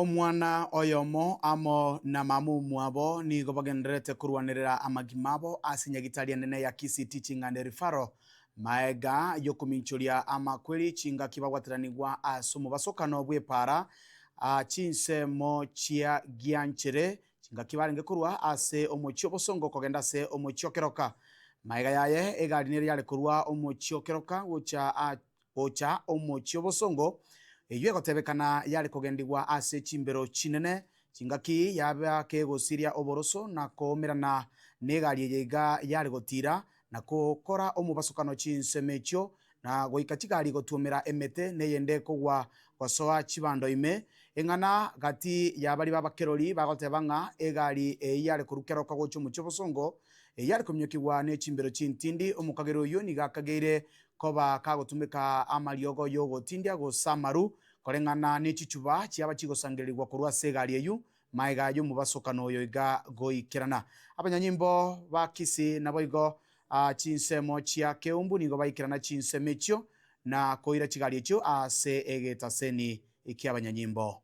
Omwana oyomo amo na mama omwabo nigo bagendererete korwanerera amagima abo ase nyagitari enene ya Kisii Teaching and Referral maega y'okominchoria amakweri chingaki bagwateranigwa ase omobasokano bw'epaara chinsemo chia Gianchere chingaki barenge korwa ase omochie obosongo kogenda ase omochie o Keroka. Maega yaye egari nere yare korwa omochie o Keroka gocha gocha omochie obosongo, eyio egotebekana yare kogendigwa ase chimbero chinene, chingaki yaba kegosiria oboroso na koumerana negari eye iga yare gotiira na gokora omobasokano chinsemo echio, na goika chigari gotuomera emete, na eyende kogwa gosoa chibando ime. Eng'ana gati ya baria b'abakerori bagoteba ng'a egari eyio yare korwa keroka gocha omochie obosongo, eyio yare kominyokigwa ne chimbero chintindi, omokagera oyio nigo akageire Koba kagotumeka amariogo y'ogotindia gose amaru, koreng'ana ne chichuba chiaba chigosangererigwa korwa ase egari eyio, magega y'omobasokano oyo iga goikerana. Abanyanyimbo ba Kisii naboigo chinsemo chia Keumbu nigo baikerana chinsemo echio na koira chigari echio ase egetaseni ki'abanyanyimbo.